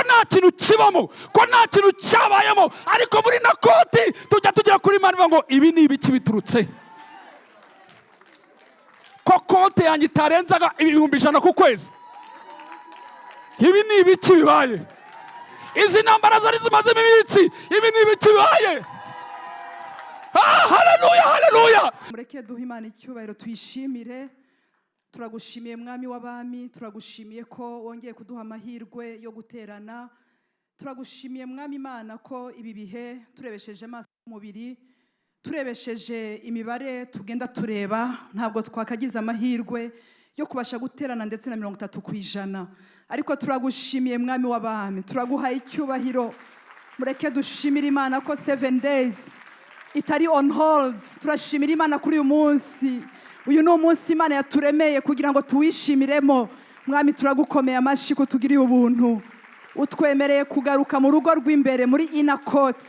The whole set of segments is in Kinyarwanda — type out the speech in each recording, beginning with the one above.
Nta kintu kibamo, ko nta kintu cyabayemo, ariko muri na court tujya tugera kuri Imana ivuga ngo: "Ibi ni ibiki biturutse ko konti yanjye itarenzaga 100,000 ku kwezi? Ibi ni ibiki bibaye? Izi ntambara zari zimazemo iminsi, ibi ni ibiki bibaye?" Ah, haleluya, haleluya! Mureke duhe Imana icyubahiro, tuyishimire. Turagushimiye, Mwami w'abami, turagushimiye ko wongeye kuduha amahirwe yo guterana. Turagushimiye, Mwami Imana, ko ibi bihe turebesheje amaso y'umubiri, turebesheje imibare tugenda tureba, ntabwo twakagize amahirwe yo kubasha guterana ndetse na 30%. Ariko turagushimiye, Mwami w'abami, turaguhaye icyubahiro. Mureke dushimire Imana ko 7 days itari on hold. Turashimira Imana kuri uyu munsi. Uyu ni umunsi Imana yaturemeye kugira ngo tuwishimiremo. Mwami, turagukomeye amashyi ko tugiriye ubuntu, utwemereye kugaruka mu rugo rw'imbere, muri inner court.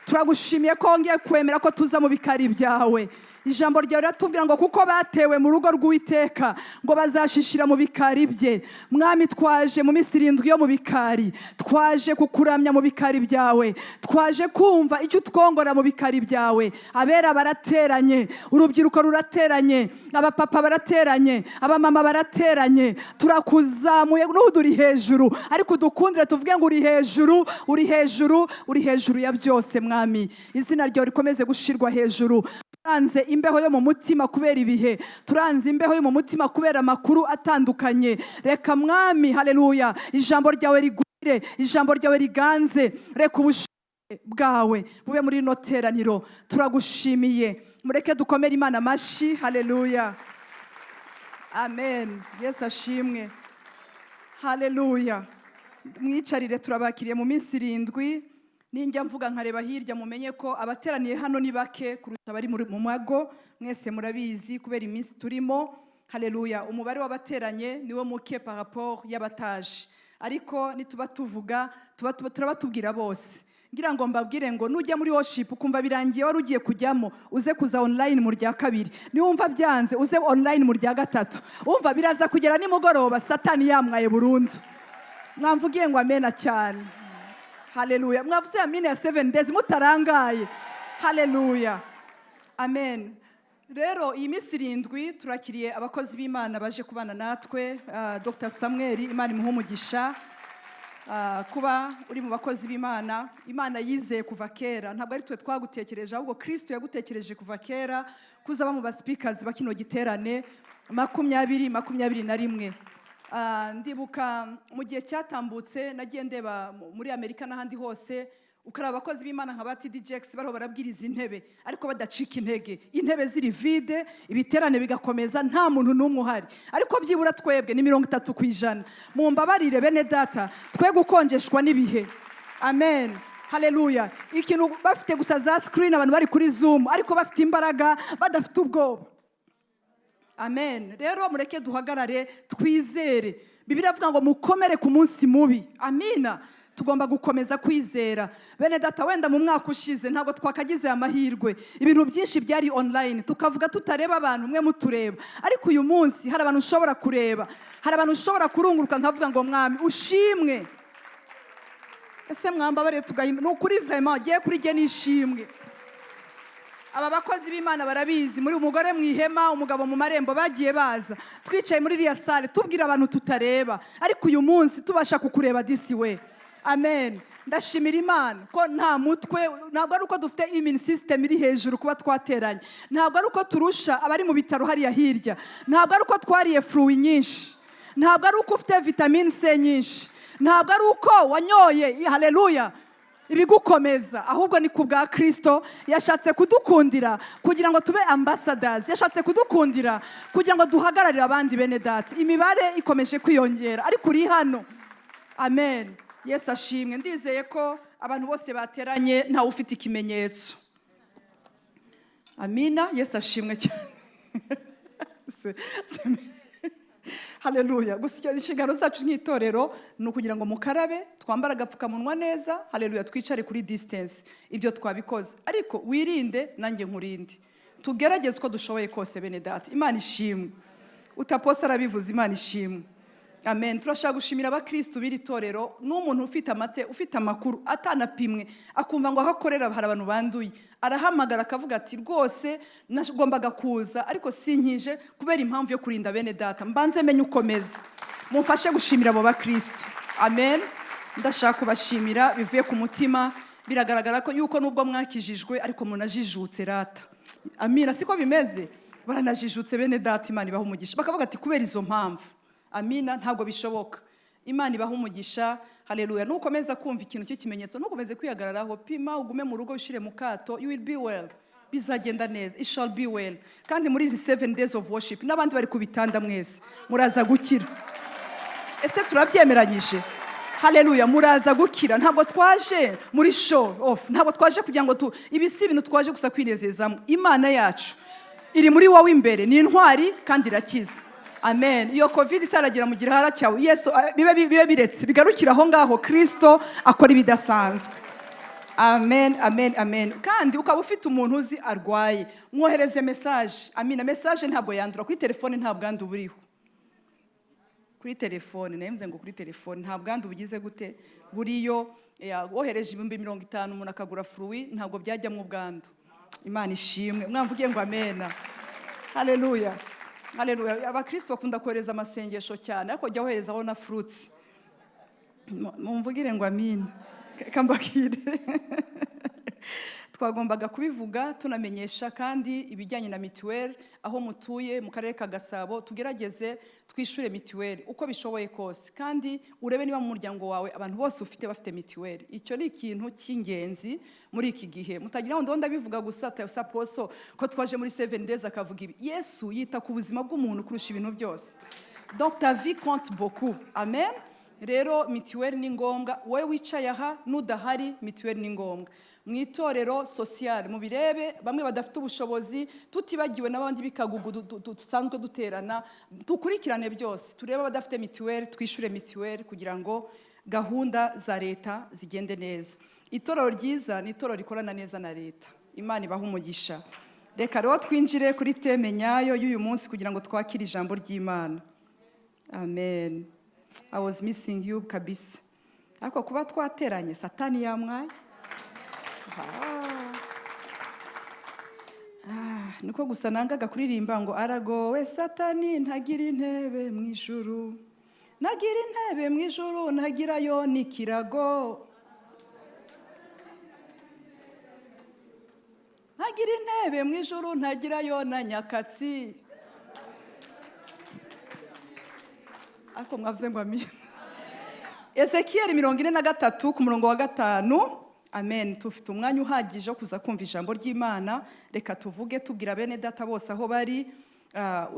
Turagushimiye ko wongeye kwemera ko tuza mu bikari byawe. Ijambo ryawe riratubwira ngo kuko batewe mu rugo rw'Uwiteka, ngo bazashishira mu bikari bye. Mwami, twaje mu minsi 7 yo mu bikari, twaje kukuramya mu bikari byawe, twaje kumva icyo utwongora mu bikari byawe. Abera barateranye, urubyiruko rurateranye, abapapa barateranye, abamama barateranye. Turakuzamuye n'ubu uri hejuru, ariko udukundire tuvuge ngo uri hejuru, uri hejuru, uri hejuru ya byose. Mwami, izina ryawe rikomeze gushirwa hejuru. Turanze imbeho yo mu mutima kubera ibihe, turanze imbeho yo mu mutima kubera amakuru atandukanye. Reka, Mwami, haleluya, ijambo ryawe rigwire, ijambo ryawe riganze. Reka ubushobozi bwawe bube muri rino teraniro. Turagushimiye. Mureke dukomere Imana amashyi. Haleluya, amen. Yesu ashimwe, haleluya. Mwicarire, turabakiriye mu minsi 7. Ninjya mvuga nkareba hirya, mumenye ko abateraniye hano ni bake kurusha abari mu mago. Mwese murabizi kubera iminsi turimo. Haleluya, umubare w'abateranye niwo muke par rapport y'abataje, ariko nituba tuvuga tuba turaba tubwira bose. Ngira ngo mbabwire ngo nujya muri worship ukumva birangiye wari ugiye kujyamo, uze kuza online mu rya kabiri. Niwumva byanze, uze online mu rya gatatu. Umva, biraza kugera nimugoroba Satani yamwaye burundu. Mwamvugiye ngo amena cyane. Haleluya! Mwavuze amina ya 7 days mutarangaye. Haleluya, amen. Rero iyi minsi 7 turakiriye abakozi b'Imana baje kubana natwe. Dr Samuel, Imana imuhe umugisha. Kuba uri mu bakozi b'Imana Imana yizeye kuva kera, ntabwo ari twe twagutekereje, ahubwo Kristo yagutekereje kuva kera kuzaba mu baspeakers ba kino giterane 2021. Ndibuka mu gihe cyatambutse nagiye ndeba muri Amerika n'ahandi hose, ukaraba abakozi b'Imana nka ba TD Jakes bariho barabwiriza intebe ariko badacika intege, intebe ziri vide, ibiterane bigakomeza nta muntu n'umwe uhari. Ariko byibura twebwe ni 30%. Mumbabarire, bene data, twe gukonjeshwa n'ibihe. Amen, haleluya. Ikintu bafite gusa za screen, abantu bari kuri Zoom, ariko bafite imbaraga, badafite ubwoba. Amen. Rero mureke duhagarare twizere. Bibiliya avuga ngo mukomere ku munsi mubi. Amina. Tugomba gukomeza kwizera, bene data. Wenda mu mwaka ushize ntabwo twakagize amahirwe, ibintu byinshi byari online, tukavuga tutareba abantu, mwe mutureba. Ariko uyu munsi hari abantu ushobora kureba, hari abantu ushobora kurunguruka nkavuga ngo: "Mwami ushimwe." Ese mwambabariye tugahimba? Ni ukuri, vraiment, agiye kuri jye nishimwe. Aba bakozi b'Imana barabizi, muri umugore mu ihema, umugabo mu marembo, bagiye baza twicaye muri iriya salle tubwira abantu tutareba, ariko uyu munsi tubasha kukureba disi we. Amen. Ndashimira Imana ko nta mutwe, ntabwo ari uko dufite immune system iri hejuru kuba twateranye, ntabwo ari uko turusha abari mu bitaro hariya hirya, ntabwo ari uko twariye fruits nyinshi, ntabwo ari uko ufite vitamine C nyinshi, ntabwo ari uko wanyoye, haleluya, ibigukomeza, ahubwo ni ku bwa Kirisito. Yashatse kudukundira kugira ngo tube ambassadors, yashatse kudukundira kugira ngo duhagararire abandi bene data. Imibare ikomeje kwiyongera, ariko uri hano. Amen, Yesu ashimwe. Ndizeye ko abantu bose bateranye ntawe ufite ikimenyetso. Amina, Yesu ashimwe cyane. Haleluya. Gusa inshingano zacu nk'itorero ni ukugira ngo mukarabe, twambare agapfukamunwa neza, haleluya, twicare kuri distance. Ibyo twabikoze, ariko wirinde nanjye nkurinde, tugerageze uko dushoboye kose, bene data. Imana ishimwe. Utaposa arabivuze. Imana ishimwe. Amen. Turashaka gushimira abakristu b'iri torero. N'umuntu ufite amate, ufite amakuru atanapimwe, akumva ngo aho akorera hari abantu banduye, arahamagara akavuga ati: "Rwose nagombaga kuza, ariko sinkije kubera impamvu yo kurinda bene data, mbanze menye ukomeze." Mumfashe gushimira abo bakristu. Amen. Ndashaka kubashimira bivuye ku mutima. Biragaragara ko yuko nubwo mwakijijwe, ariko munajijutse rata. Amina. Siko bimeze? Baranajijutse bene data. Imana ibaha umugisha. Bakavuga ati: "Kubera izo mpamvu, amina, ntabwo bishoboka." Imana ibaha umugisha. Haleluya. Nukomeza kumva ikintu cy'ikimenyetso, ntukomeze kwihagararaho. Pima, ugume mu rugo, wishire mu kato. You will be well, bizagenda neza. It shall be well. Kandi muri izi 7 days of worship, n'abandi bari ku bitanda, mwese muraza gukira. Ese turabyemeranyije? Haleluya. Muraza gukira. Ntabwo twaje muri show off, ntabwo twaje kugira ngo tu ibi si ibintu twaje gusa kwinezezamo. Imana yacu iri muri wowe imbere, ni intwari kandi irakiza. Amen. Iyo COVID itaragera mu gihara cyawe, Yesu bibe biretse bigarukira aho ngaho. Kristo akora ibidasanzwe. Amen, amen, amen. Kandi ukaba ufite umuntu uzi arwaye, mwohereze message. Amina. Message ntabwo yandura. Kuri telefone nta bwandu buriho. Kuri telefone, nayo ngo kuri telefone nta bwandu bugize gute buriyo. Wohereje 50,000 umuntu akagura fruit, ntabwo byajyamo ubwandu. Imana ishimwe. Mwamvuge ngo amena. Haleluya, haleluya. Abakristo bakunda kohereza amasengesho cyane, ariko jya woherezaho na fruits. Mumvugire ngo amina. Kambakire, twagombaga kubivuga, tunamenyesha kandi ibijyanye na mituweli aho mutuye mu karere ka Gasabo. Tugerageze twishyure mituweli uko bishoboye kose, kandi urebe niba mu muryango wawe abantu bose ufite bafite mituweli. Icyo ni ikintu cy'ingenzi muri iki gihe. Mutagira ngo ndabivuga gusa saposo ko twaje muri 7 days akavuga ibi. Yesu yita ku buzima bw'umuntu kurusha ibintu byose. Donc ta vie compte beaucoup. Amen. Rero mituweli ni ngombwa. Wowe wicaye aha n'udahari, mituweli ni ngombwa. Mu itorero social mubirebe, bamwe badafite ubushobozi, tutibagiwe n'abandi b'Ikagugu dusanzwe duterana. Dukurikirane byose, turebe abadafite mituweli, twishyure mituweli kugira ngo gahunda za leta zigende neza. Itorero ryiza ni itorero rikorana neza na leta. Imana ibahe umugisha. Reka rero twinjire kuri thème nyayo y'uyu munsi kugira ngo twakire ijambo ry'Imana. Amen. I was missing you kabisa, ariko kuba twateranye, Satani yamwaye. Ah. Ah, niko gusa nangaga kuririmba ngo aragowe Satani, ntagira intebe mu ijuru, ntagira intebe mu ijuru, ntagirayo n'ikirago, ntagira intebe mu ijuru, ntagirayo na nyakatsi. Ariko mwavuze ngo amina. Ezekiyeli 43 ku murongo wa 5. Amen. Tufite umwanya uhagije wo kuza kumva ijambo ry'Imana. Reka tuvuge, tubwira bene data bose aho bari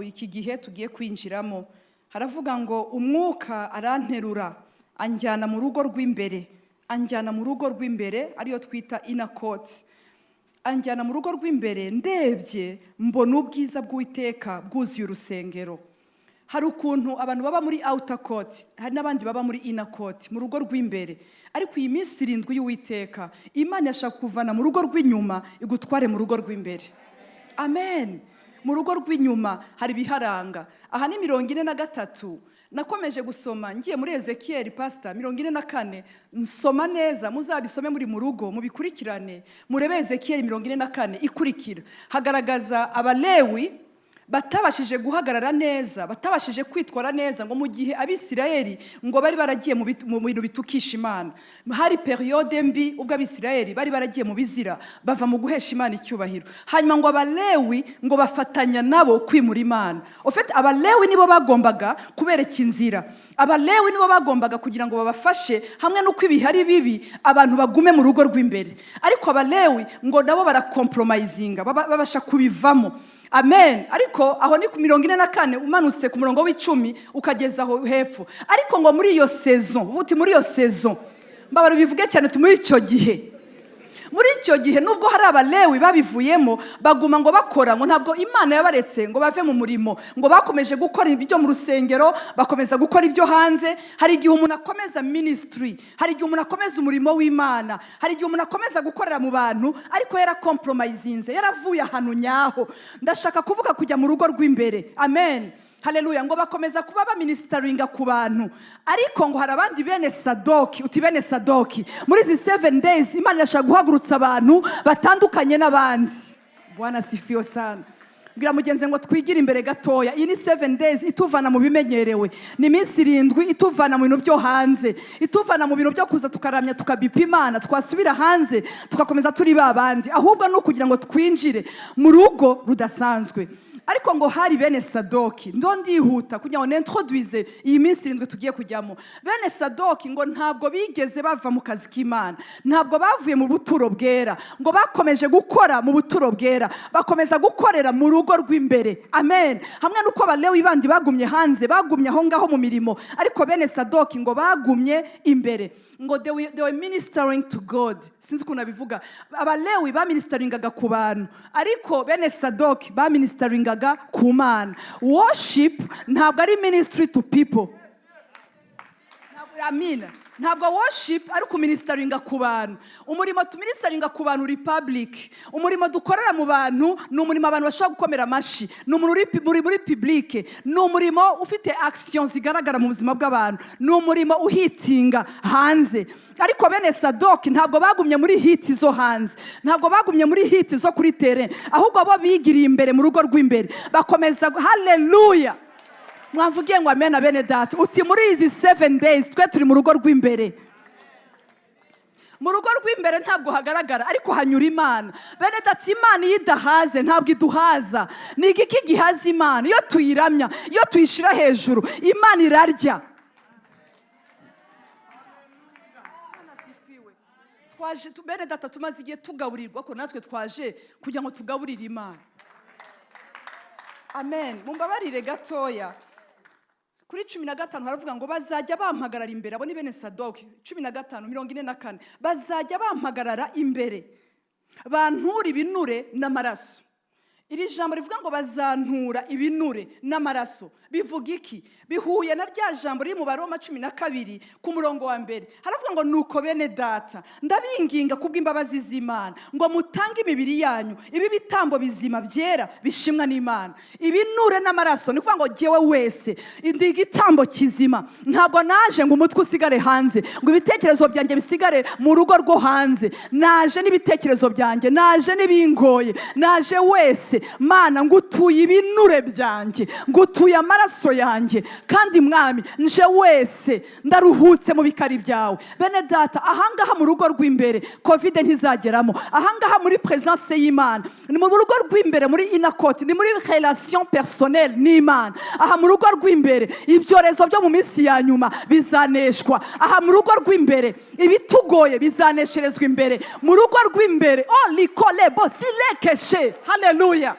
iki gihe tugiye kwinjiramo. Haravuga ngo: "Umwuka aranterura, anjyana mu rugo rw'imbere, anjyana mu rugo rw'imbere," ariyo twita inner court. "Anjyana mu rugo rw'imbere, ndebye mbona ubwiza bw'Uwiteka bwuzuye urusengero." Hari ukuntu abantu baba muri outer court, hari n'abandi baba muri inner court, mu rugo rw'imbere. Ariko iyi minsi 7 y'Uwiteka, Imana yashaka kuvana mu rugo rw'inyuma, igutware mu rugo rw'imbere. Amen. Mu rugo rw'inyuma hari ibiharanga. Aha ni 43. Nakomeje gusoma ngiye muri Ezekiyeli, pasita, 44 nsoma neza. Muzabisome muri mu rugo, mubikurikirane, murebe Ezekiyeli 44 ikurikira. Hagaragaza Abalewi batabashije guhagarara neza, batabashije kwitwara neza, ngo mu gihe Abisirayeli ngo bari baragiye mu bintu bitukisha Imana. Hari période mbi ubwo Abisirayeli bari baragiye mu bizira, bava mu guhesha Imana icyubahiro. Hanyuma ngo Abalewi ngo bafatanya nabo kwimura Imana. Au fait, Abalewi nibo bagombaga kubereka inzira, Abalewi nibo bagombaga kugira ngo babafashe hamwe n'uko ibihe ari bibi, abantu bagume mu rugo rw'imbere. Ariko Abalewi ngo nabo barakompromayizinga, babasha kubivamo. Amen. Ariko aho ni ku 44, umanutse ku murongo w'10 ukageza aho hepfo. Ariko ngo muri iyo saison, uti muri iyo saison, mbabara bivuge cyane, muri icyo gihe, muri icyo gihe, nubwo hari Abalewi babivuyemo, baguma ngo bakora, ngo ntabwo Imana yabaretse ngo bave mu murimo. Ngo bakomeje gukora ibyo mu rusengero, bakomeza gukora ibyo hanze. Hari igihe umuntu akomeza ministry, hari igihe umuntu akomeza umurimo w'Imana, hari igihe umuntu akomeza gukorera mu bantu, ariko yarakompromayizinze, yaravuye ahantu nyaho. Ndashaka kuvuga kujya mu rugo rw'imbere. Amen. Haleluya. Ngo bakomeza kuba baministeringa ku bantu, ariko ngo hari abandi bene Sadoki. Uti bene Sadoki. Muri izi 7 days, Imana irashaka guhagurutsa abantu batandukanye n'abandi. Bwana asifiwe sana. Bwira mugenzi ngo twigire imbere gatoya. Iyi ni 7 days ituvana mu bimenyerewe. Ni iminsi 7 ituvana mu bintu byo hanze, ituvana mu bintu byo kuza tukaramya, tukabipa Imana, twasubira hanze tugakomeza turi ba bandi. Ahubwo ni ukugira ngo twinjire mu rugo rudasanzwe. Ariko ngo hari bene Sadoki. Ndo ndihuta kugira ngo nintroduise iyi minsi 7 tugiye kujyamo. Bene Sadoki ngo ntabwo bigeze bava mu kazi k'Imana, ntabwo bavuye mu buturo bwera. Ngo bakomeje gukora mu buturo bwera, bakomeza gukorera mu rugo rw'imbere. Amen. Hamwe n'uko Abalewi bandi bagumye hanze, bagumye aho ngaho mu mirimo, ariko bene Sadoki ngo bagumye imbere. Ngo they were ministering to God. Sinzi ukuntu abivuga. Abalewi baministeringaga ku bantu, ariko bene Sadoki baministeringaga ku Mana. Worship ntabwo ari ministry to people. Amina. Ntabwo worship ari kuministeringa ku bantu. Umurimo tuministeringa ku bantu uri public. Umurimo dukorera mu bantu ni umurimo abantu bashobora gukomera amashyi, ni umurimo uri muri public, ni umurimo ufite action zigaragara mu buzima bw'abantu, ni umurimo uhitinga hanze. Ariko bene Sadoki ntabwo bagumye muri hit zo hanze, ntabwo bagumye muri hit zo kuri terrain, ahubwo bo bigiriye imbere mu rugo rw'imbere, bakomeza. Haleluya. Mwamvugiye ngo amena, bene data. Uti muri izi 7 days twe turi mu rugo rw'imbere. Mu rugo rw'imbere ntabwo hagaragara, ariko hanyura Imana. Bene data, Imana iyo idahaze ntabwo iduhaza. Ni igiki gihaza Imana? Iyo tuyiramya, iyo tuyishyira hejuru, Imana irarya. Twaje bene data, tumaze igihe tugaburirwa ko natwe twaje kugira ngo tugaburire Imana. Amen. Mumbabarire gatoya. Kuri 15 haravuga ngo bazajya bampagarara imbere. Abo ni bene Sadoki. 15, 44: bazajya bampagarara imbere, bantura ibinure n'amaraso. Iri jambo rivuga ngo bazantura ibinure n'amaraso bivuga iki? Bihuye na rya jambo riri mu Baroma 12 ku murongo wa mbere. Haravuga ngo: "Nuko bene data, ndabinginga kubw'imbabazi z'Imana ngo mutange imibiri yanyu ibi bitambo bizima, byera, bishimwa n'Imana." Ibinure n'amaraso ni ukuvuga ngo jyewe wese ndi igitambo kizima. Ntabwo naje ngo umutwe usigare hanze, ngo ibitekerezo byanjye bisigare mu rugo rwo hanze. Naje n'ibitekerezo byanjye, naje n'ibingoye, naje wese. Mana, ngutuye ibinure byanjye, ngutuye amaraso yanjye, kandi Mwami, nje wese, ndaruhutse mu bikari byawe. Bene data, ahangaha mu rugo rw'imbere COVID ntizageramo. Ahangaha muri presence y'Imana, ni mu rugo rw'imbere, muri inner court, ni muri relation personnelle n'Imana. Aha mu rugo rw'imbere ibyorezo byo mu minsi ya nyuma bizaneshwa. Aha mu rugo rw'imbere ibitugoye bizanesherezwa imbere mu rugo rw'imbere. Oh, likolebo silekeshe. Haleluya,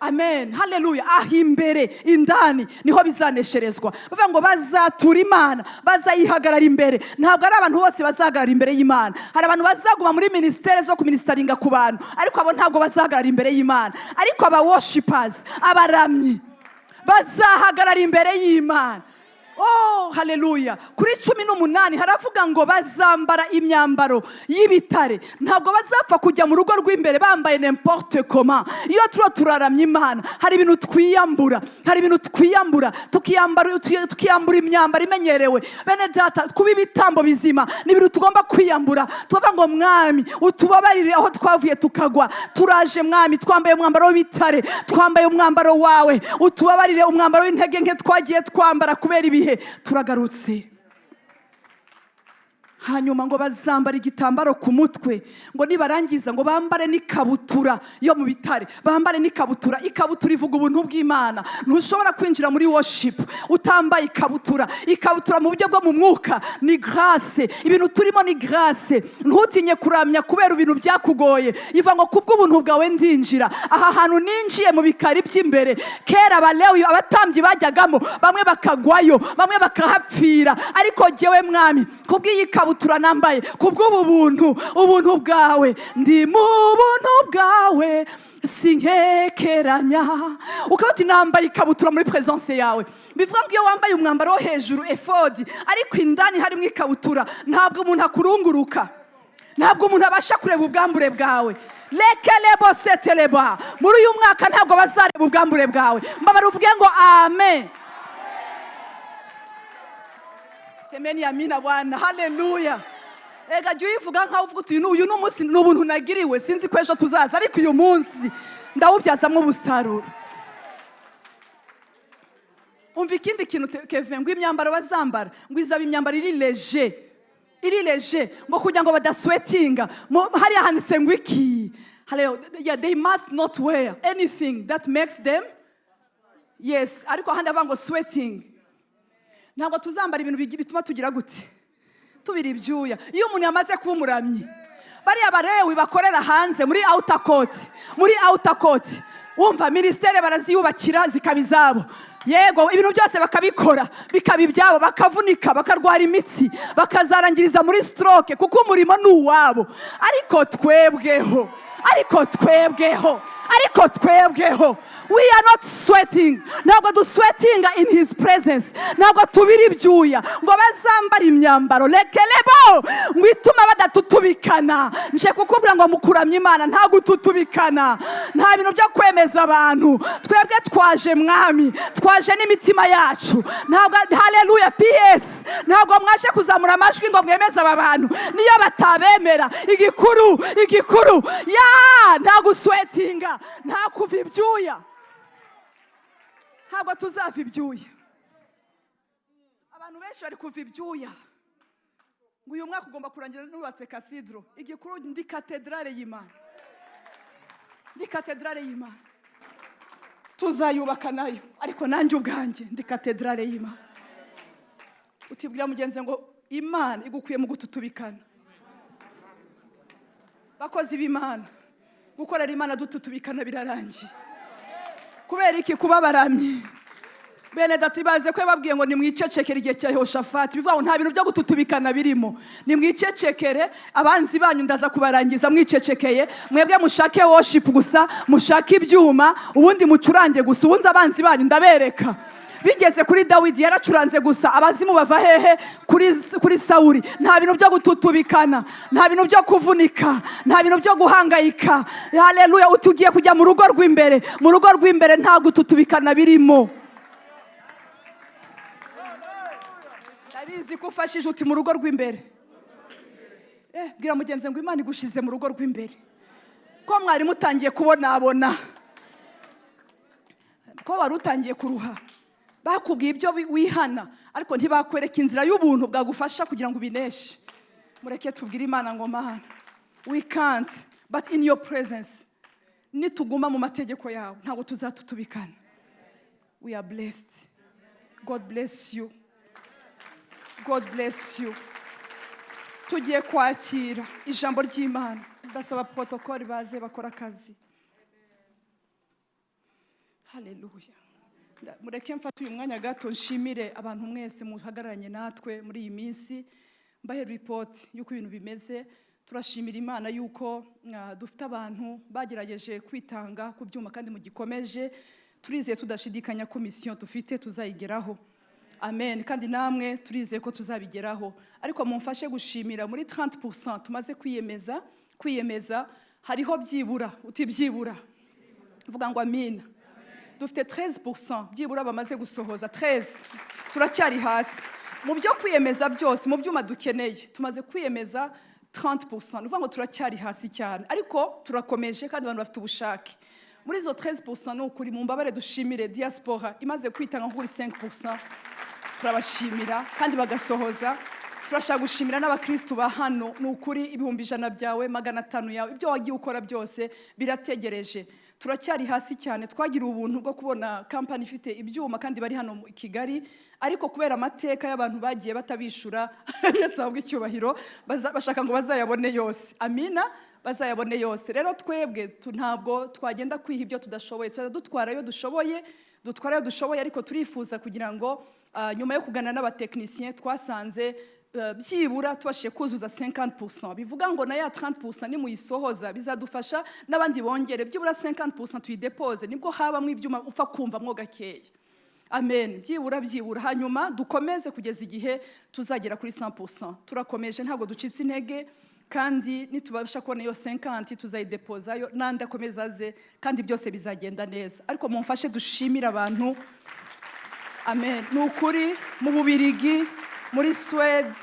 amen, haleluya. Aho imbere indani niho bizanesherezwa. Bavuga ngo bazatura Imana, bazayihagarara imbere. Ntabwo ari abantu bose bazahagarara imbere y'Imana. Hari abantu bazaguma muri ministère zo kuministeringa ku bantu, ariko abo ntabwo bazahagarara imbere y'Imana. Ariko aba worshipers, abaramyi, bazahagarara imbere y'Imana. Oh, haleluya. Kuri 18 haravuga ngo bazambara imyambaro y'ibitare. Ntabwo bazapfa kujya mu rugo rw'imbere bambaye n'importe comment. Iyo turiho turaramya Imana, hari ibintu twiyambura, hari ibintu twiyambura, tukiyambura imyambaro imenyerewe. Bene data, kuba ibitambo bizima ni ibintu tugomba kwiyambura. Tuvuga ngo: "Mwami, utubabarire aho twavuye tukagwa. Turaje Mwami, twambaye umwambaro w'ibitare, twambaye umwambaro wawe. Utubabarire umwambaro w'intege nke twagiye twambara kubera ibihe. Turagarutse." Hanyuma ngo bazambara igitambaro ku mutwe. Ngo nibarangiza ngo bambare n'ikabutura yo mu bitare, bambare n'ikabutura. Ikabutura ivuga ubuntu bw'Imana. Ntushobora kwinjira muri worship utambaye ikabutura. Ikabutura mu buryo bwo mu mwuka ni grâce. Ibintu turimo ni grâce. Ntutinye kuramya kubera ibintu byakugoye. Iva ngo kubw'ubuntu bwawe ndinjira aha hantu, ninjiye mu bikari by'imbere. Kera Abalewi, abatambyi, bajyagamo, bamwe bakagwayo, bamwe bakahapfira, ariko jyewe Mwami, kubw'iyi kabutura nambaye, kubw'ubu buntu, ubuntu bwawe, ndi mu buntu bwawe, sinkekeranya. Ukaba uti nambaye ikabutura muri presence yawe. Bivuga ngo iyo wambaye umwambaro wo hejuru, efodi, ariko indani harimo ikabutura, ntabwo umuntu akurunguruka, ntabwo umuntu abasha kureba ubwambure bwawe. Lekelebo seteleba. Muri uyu mwaka ntabwo bazareba ubwambure bwawe. Mbabara uvuge ngo amen. Semeni amina Bwana. Haleluya. Ega jya uyivuga nkaho uvuga uti uyu ni umunsi, ni ubuntu nagiriwe, sinzi ko ejo tuzaza, ariko uyu munsi ndawubyazamo umusaruro. Umva ikindi kintu, Kevin, ngo imyambaro bazambara ngo izaba imyambaro iri léger, iri léger, ngo kugira ngo badasweatinga. Hariya handitse ngo iki? Haleluya. Yeah, they must not wear anything that makes them, yes, ariko ahandi avuga ngo sweating. Ntabwo tuzambara ibintu bituma tugira gute? Tubira ibyuya. Iyo umuntu yamaze kuba umuramyi, bariya barewi bakorera hanze muri outer court, muri outer court, wumva ministère baraziyubakira zikaba izabo, yego, ibintu byose bakabikora bikaba ibyabo, bakavunika, bakarwara imitsi, bakazarangiriza muri stroke, kuko umurimo ni uwabo. Ariko twebweho, ariko twebweho, ariko twebweho, we are not sweating. Ntabwo dusweatinga in his presence, ntabwo tubira ibyuya. Ngo bazambara imyambaro lekelebo ngo ituma badatutubikana. Nje kukubwira ngo mukuramya Imana nta gututubikana, nta bintu byo kwemeza abantu. Twebwe twaje, Mwami, twaje n'imitima yacu. Ntabwo, haleluya, ps, ntabwo mwaje kuzamura amajwi ngo mwemeze aba bantu. Niyo batabemera, igikuru, igikuru ya nta gusweatinga, nta kuva ibyuya. Ntabwo tuzava ibyuya. Abantu benshi bari kuva ibyuya ngo uyu mwaka ugomba kurangira nubatse cathedral. Igikuru ndi katedrale y'Imana, ndi katedrale y'Imana. Tuzayubaka nayo, ariko nanjye ubwanjye ndi katedrale y'Imana. Utibwira mugenzi ngo Imana igukuye mu gututubikana. Bakozi b'Imana, gukorera Imana dututubikana birarangiye. Kubera iki? Kuba abaramyi, bene data, ibaze ko yababwiye ngo nimwicecekere igihe cya Yehoshafati. Bivuga ngo nta bintu byo gututubikana birimo. Nimwicecekere, abanzi banyu ndaza kubarangiza mwicecekeye. Mwebwe mushake worship gusa, mushake ibyuma, ubundi mucurange gusa, ubundi abanzi banyu ndabereka. Bigeze kuri Dawidi, yaracuranze gusa, abazimu bava hehe? Kuri Sawuri. Nta bintu byo gututubikana, nta bintu byo kuvunika, nta bintu byo guhangayika. Haleluya. Utugiye kujya mu rugo rw'imbere. Mu rugo rw'imbere nta gututubikana birimo. Ndabizi ko ufashije. Uti mu rugo rw'imbere. Bwira mugenzi ngo Imana igushize mu rugo rw'imbere. Ko mwari mutangiye kubonabona, ko wari utangiye kuruha, bakubwiye ibyo wihana, ariko ntibakwereka inzira y'ubuntu bwagufasha kugira ngo ubineshe. Mureke tubwire Imana ngo Mana, we can't, but in your presence, nituguma mu mategeko yawe, ntabwo tuzatutubikana. We are blessed. God bless you, God bless you. Tugiye kwakira ijambo ry'Imana. Ndasaba protocole baze bakora akazi. Haleluya. Mureke mfate uyu mwanya gato nshimire abantu mwese muhagararanye natwe muri iyi minsi, mbahe ripoti y'uko ibintu bimeze. Turashimira Imana y'uko dufite abantu bagerageje kwitanga ku byuma kandi mugikomeje. Turizeye tudashidikanya ko mission dufite tuzayigeraho. Amen. Kandi namwe turizeye ko tuzabigeraho. Ariko mumfashe gushimira, muri 30% tumaze kwiyemeza, hariho byibura, uti byibura, vuga ngo amina, dufite 13% byibura bamaze gusohoza. 13, turacyari hasi mu byo kwiyemeza byose. Mu byuma dukeneye tumaze kwiyemeza 30%, ni ukuvuga ngo turacyari hasi cyane, ariko turakomeje kandi abantu bafite ubushake. Muri izo 13%, ni ukuri mu mbabare dushimire diaspora imaze kwitanga nko kuri 5%. Turabashimira kandi bagasohoza. Turashaka gushimira n'abakristu ba hano. Ni ukuri, 100,000 byawe, 500 yawe, ibyo wagiye ukora byose birategereje. Turacyari hasi cyane. Twagira ubuntu bwo kubona kampani ifite ibyuma kandi bari hano mu Kigali, ariko kubera amateka y'abantu bagiye batabishura, Yesu ahabwe icyubahiro, bashaka ngo bazayabone yose. Amina, bazayabone yose. Rero twebwe ntabwo twagenda kwiha ibyo tudashoboye. Tuzajya dutwara ayo dushoboye, dutwara ayo dushoboye, ariko turifuza kugira ngo nyuma yo kuganira n'abatekinisiye twasanze byibura tubashije kuzuza 50%, bivuga ngo na ya 30% nimuyisohoza bizadufasha n'abandi bongere byibura 50% tuyidepoze, nibwo habamo ibyuma upfa kumva mwo gakeya. Amen. Byibura, byibura, hanyuma dukomeze kugeza igihe tuzagera kuri 100%. Turakomeje, ntabwo ducitse intege. Kandi nitubasha kubona iyo 50, tuzayidepozayo, n'andi akomeza aze, kandi byose bizagenda neza. Ariko mumfashe dushimire abantu. Amen. Ni ukuri, mu Bubirigi, muri Swede,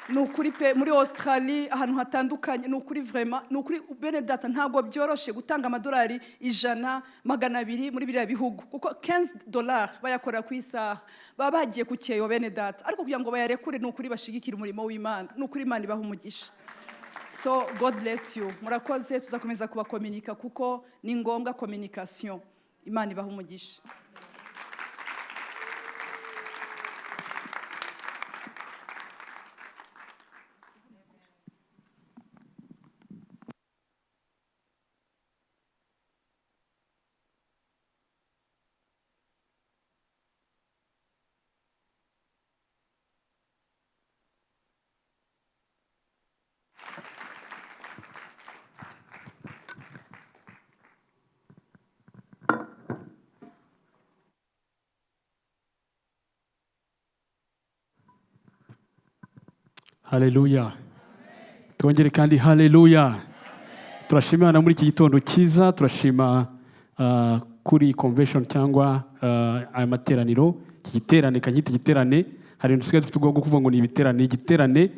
ni ukuri pe, muri Australie, ahantu hatandukanye, ni ukuri vraiment, ni ukuri bene data, ntabwo byoroshe gutanga amadolari 100, 200 muri biriya bihugu, kuko 15 dollars bayakorera ku isaha, baba bagiye ku cyeyo, bene data. Ariko kugira ngo bayarekure, ni ukuri bashigikira umurimo w'Imana. Ni ukuri, Imana ibaha umugisha. So God bless you. Murakoze. Tuzakomeza kubakominika kuko ni ngombwa communication. Imana ibaha umugisha. Haleluya! Twongere kandi haleluya! Turashima Imana muri iki gitondo cyiza. Turashima kuri convention cyangwa aya materaniro, iki giterane, kanyita igiterane. Hari ibintu dusigaye dufite ubwoba bwo kuvuga ngo ni ibiterane. Igiterane,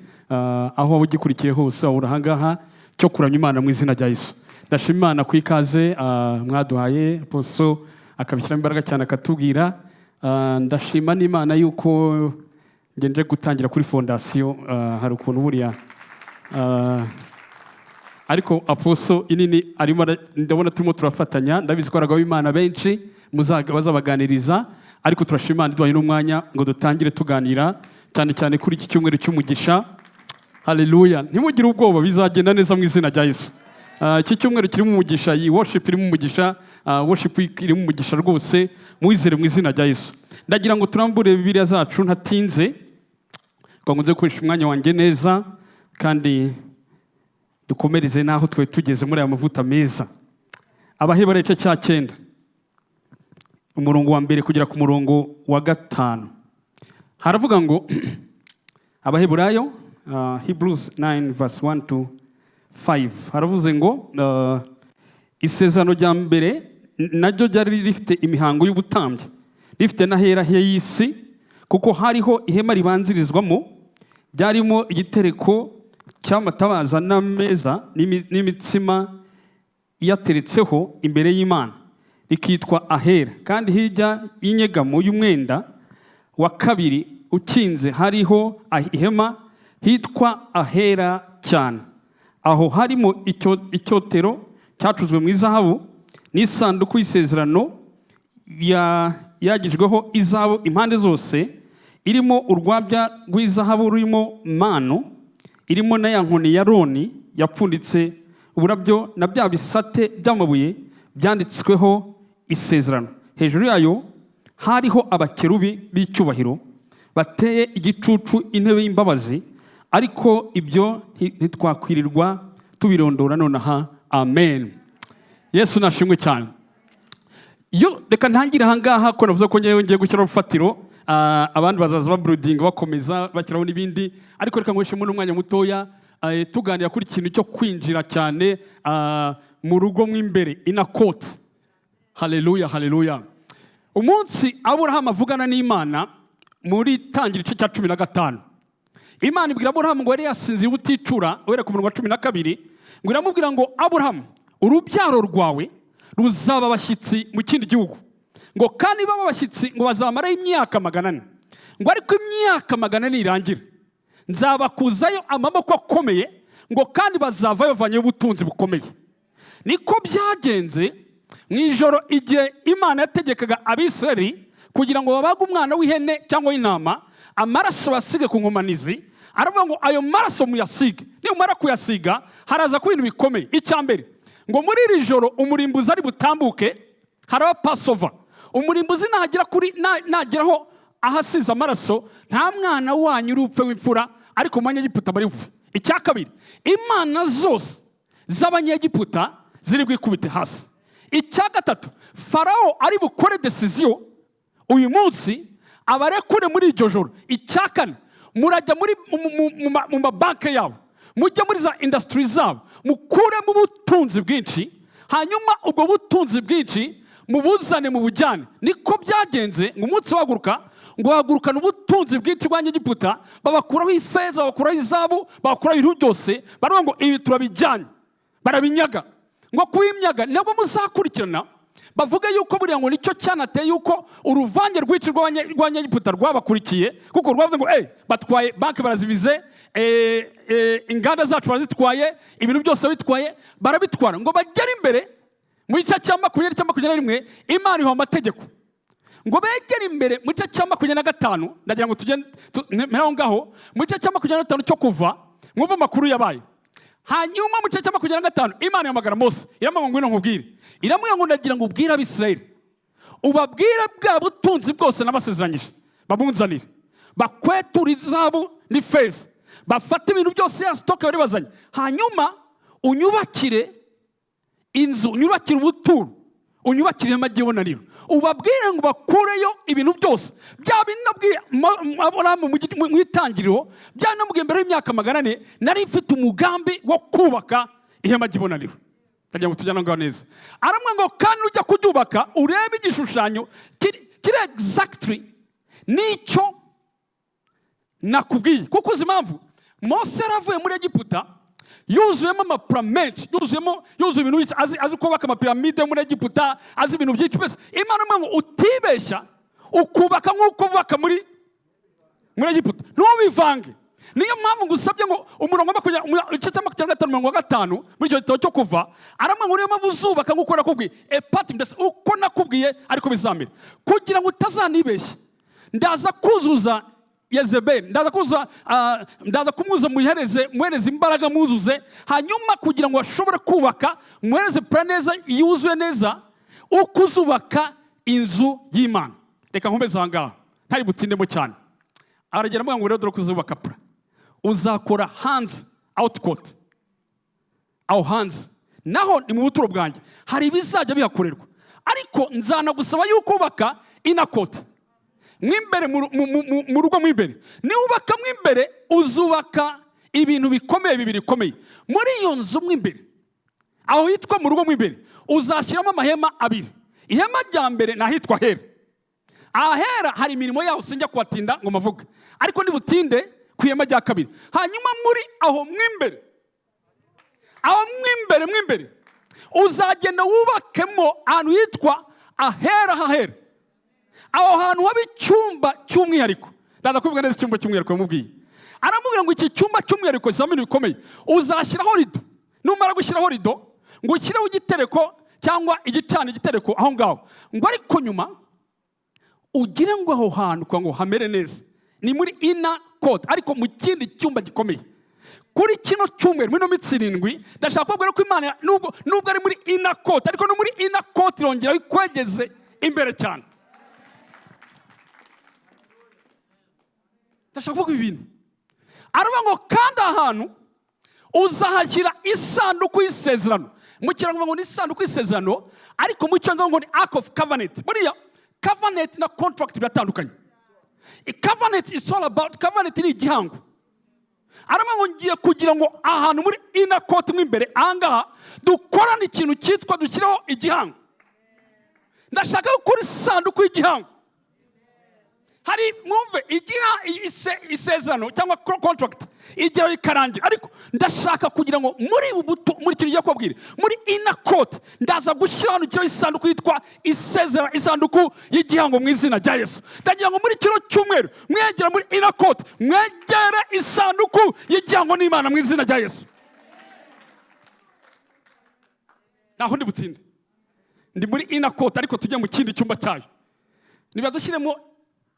aho waba ugikurikiye hose, waba uri ahangaha, cyo kuramya Imana mu izina rya Yesu. Ndashima Imana ku ikaze mwaduhaye, apostle akabishyiramo imbaraga cyane akatubwira. Ndashima n'Imana yuko nje gutangira kuri fondation. Hari ukuntu buriya ariko apostle inini arimo ndabona turimo turafatanya. Ndabizi ko abagabo b'Imana benshi bazabaganiriza, ariko turashima Imana iduhaye n'umwanya ngo dutangire tuganira cyane cyane kuri iki cyumweru cy'umugisha. Haleluya! Ntimugire ubwoba, bizagenda neza mu izina rya Yesu. Iki cyumweru kirimo umugisha, iyi worship irimo umugisha, worship week irimo umugisha rwose, muwizere mu izina rya Yesu. Ndagira ngo turambure Bibiliya zacu ntatinze, ngo nze gukoresha umwanya wanjye neza kandi dukomereze n'aho twari tugeze muri aya mavuta meza. Abaheburayo igice cya 9, umurongo wa 1 kugera ku murongo wa 5, haravuga ngo, Abaheburayo, Hebrews 9 verse 1 to 5, haravuze ngo isezerano rya mbere naryo ryari rifite imihango y'ubutambyi, rifite n'ahera y'isi, kuko hariho ihema ribanzirizwamo, byarimo igitereko cy'amatabaza n'ameza n'imitsima iyateretseho imbere y'Imana, rikitwa ahera. Kandi hirya y'inyegamo y'umwenda wa kabiri ukinze hariho ihema hitwa ahera cyane. Aho harimo icyotero cyacuzwe mu izahabu n'isanduku y'isezerano yagijweho izahabu impande zose, irimo urwabya rw'izahabu rurimo manu, irimo na ya nkoni ya Aroni yapfunditse uburabyo, na bya bisate by'amabuye byanditsweho isezerano. Hejuru yayo hariho abakerubi b'icyubahiro bateye igicucu intebe y'imbabazi. Ariko ibyo ntitwakwirirwa tubirondora nonaha. Amen. Yesu nashimwe cyane. Iyo reka ntangire ahangaha, ko navuze ko ngewe ngiye gushyiraho urufatiro, abandi bazaza baburudinga, bakomeza bashyiraho n'ibindi. Ariko reka nkoreshe n'umwanya mutoya, tuganira kuri ikintu cyo kwinjira cyane mu rugo mw'imbere, inner court. Haleluya, haleluya! Umunsi Aburahamu avugana n'Imana muri Tangira igice cya 15, Imana ibwira Aburahamu ngo yari yasinziriye ubuticura, uhereye ku murongo wa 12, ngo iramubwira ngo: "Aburahamu, urubyaro rwawe ruzaba abashyitsi mu kindi gihugu," ngo kandi baba abashyitsi, ngo bazamarayo imyaka 400, ngo ariko imyaka 400 irangira nzabakuzayo amaboko akomeye, ngo kandi bazavayo bavanyeyo ubutunzi bukomeye. Niko byagenze. Mu ijoro, igihe Imana yategekaga Abisirayeli kugira ngo babage umwana w'ihene cyangwa w'intama, amaraso basige ku nkomanizi, aravuga ngo: "Ayo maraso muyasige, nimumara kuyasiga haraza kuba ibintu bikomeye." Icya mbere, ngo muri iri joro umurimbuzi ari butambuke, haraba Passover. Umurimbuzi nagera kuri nageraho ahasize amaraso, nta mwana wanyu uri upfe w'imfura, ariko mu banyegiputa bari bupfe. Icya kabiri, imana zose z'Abanyegiputa ziri bwikubite hasi. Icya gatatu, Farawo ari bukore décision uyu munsi abarekure muri iryo joro. Icya kane, murajya muri mu mabanki yabo. Mujye muri za industry zabo, mukuremo ubutunzi bwinshi, hanyuma ubwo butunzi bwinshi mubuzane, mu bujyane. Niko byagenze. Ngo umunsi bahaguruka, ngo bahagurukane ubutunzi bwinshi bw'Abanyegiputa, babakuraho ifeza, babakuraho izahabu, babakuraho ibintu byose. Baravuga ngo: "Ibi turabijyanye." Barabinyaga. Ngo kubimyaga nabwo muzakurikirana, bavuga yuko buriya ngo nicyo cyanateye yuko uruvange rwinshi rw'Abanyegiputa rwabakurikiye, kuko rwavuze ngo: "Batwaye banki, barazibize, inganda zacu barazitwaye, ibintu byose babitwaye, barabitwara." Ngo bagere imbere mu gice cya 20, cya 21, Imana iha amategeko ngo begere imbere mu gice cya 25. Ndagira ngo tugende mpere aho ngaho mu gice cya 25 cyo Kuva, mwumve amakuru yabaye. Hanyuma mu gice cya 25, Imana ihamagara Mose, iramubwira ngo: "Ngwino nkubwire." Iramubwira ngo: "Ndagira ngo ubwire Abisirayeli, ubabwire bwa butunzi bwose nabasezeranyije babunzanire, bakweture izahabu n'ifeza, bafate ibintu byose, ya stock bari bazanye, hanyuma unyubakire inzu, unyubakire ubuturo, unyubakire ihema ry'ibonaniro. Ubabwire ngo bakureyo ibintu byose bya bindi nabwiye Aburahamu mu itangiriro, bya namubwiye mbere y'imyaka 400 nari mfite umugambi wo kubaka ihema ry'ibonaniro." Ndagira ngo tujyane aho ngaho neza. Aramubwira ngo: "Kandi ujya kuryubaka, urebe igishushanyo kiri exactly n'icyo nakubwiye." Kuko uzi impamvu? Mose yaravuye muri Egiputa yuzuyemo amaplan menshi, yuzuyemo, yuzuye ibintu byinshi, azi kubaka amapiramide yo muri Egiputa, azi ibintu byinshi mbese. Imana imwe ngo: "Utibeshya ukubaka nk'uko bubaka muri Egiputa, ntubivange. Niyo mpamvu ngusabye." Ngo umurongo wa 20, igice cya 25, umurongo wa 5 muri icyo gitabo cyo Kuva, aramubwira ngo: "Niyo mpamvu uzubaka nk'uko nakubwiye, epati mbese uko nakubwiye ariko bizamera, kugira ngo utazanibeshya. Ndaza kuzuza Yezebeli, ndaza kuzuza, ndaza kumwuzuza, muhereze imbaraga, muzuze, hanyuma kugira ngo ashobore kubaka, muhereze plan neza yuzuye neza uko uzubaka inzu y'Imana." Reka nkomeze aha ngaha, ntari butindemo cyane. Aragera amuga ngo: "Rero dore ko uzubaka plan, uzakora hanze, outer court. Aho hanze naho ni mu buturo bwanjye, hari ibizajya bihakorerwa, ariko nzanagusaba yuko ubaka inner court mw'imbere, mu rugo mw'imbere. Niwubaka mw'imbere, uzubaka ibintu bikomeye bibiri bikomeye muri iyo nzu mw'imbere. Aho hitwa mu rugo mw'imbere, uzashyiramo amahema abiri. Ihema rya mbere ni ahitwa Hera. Ahera hari imirimo yaho, sinjya kuhatinda ngo mavuge, ariko nibutinde ku ihema rya kabiri. Hanyuma muri aho mw'imbere, aho mw'imbere uzagenda wubakemo ahantu hitwa Ahera hahera. Aho hantu haba icyumba cy'umwihariko." Ndaza kuvuga neza icyumba cy'umwihariko yamubwiye. Aramubwira ngo: "Iki cyumba cy'umwihariko kizamo ibintu bikomeye. Uzashyiraho rido. Numara gushyiraho rido, ngo ushyireho igitereko cyangwa igicana igitereko aho ngaho, ngo ariko nyuma ugire ngo aho hantu kugira ngo hamere neza, ni muri inner court, ariko mu kindi cyumba gikomeye." Kuri kino cyumweru, muri ino minsi 7, ndashaka kubabwira ko Imana nubwo ari muri inner court, ariko no muri inner court irongera ikwegeze imbere cyane. Ndashaka kuvuga ibi bintu. Aravuga ngo: "Kandi ahantu uzahashyira isanduku y'isezerano." Mu Kinyarwanda ngo ni isanduku y'isezerano, ariko mu Cyongereza ngo ni Ark of Covenant. Buriya covenant na contract biratandukanye. Covenant is all about, covenant ni igihango. Aravuga ngo: "Ngiye kugira ngo ahantu muri inner court mo imbere ahangaha dukorane ikintu cyitwa dushyireho igihango. Ndashaka gukora isanduku y'igihango." Hari mwumve, igiha isezerano cyangwa contract igeraho ikarangira, ariko ndashaka kugira ngo muri ubu buto, muri kintu ugiye kubabwira, muri inner court, ndaza gushyira hano kiriho isanduku yitwa isezerano, isanduku y'igihango mu izina rya Yesu. Ndagira ngo muri kino cyumweru mwegera muri inner court, mwegere isanduku y'igihango n'Imana mu izina rya Yesu. Ntaho ndi butinde, ndi muri inner court, ariko tujye mu kindi cyumba cyayo. Niba dushyiremo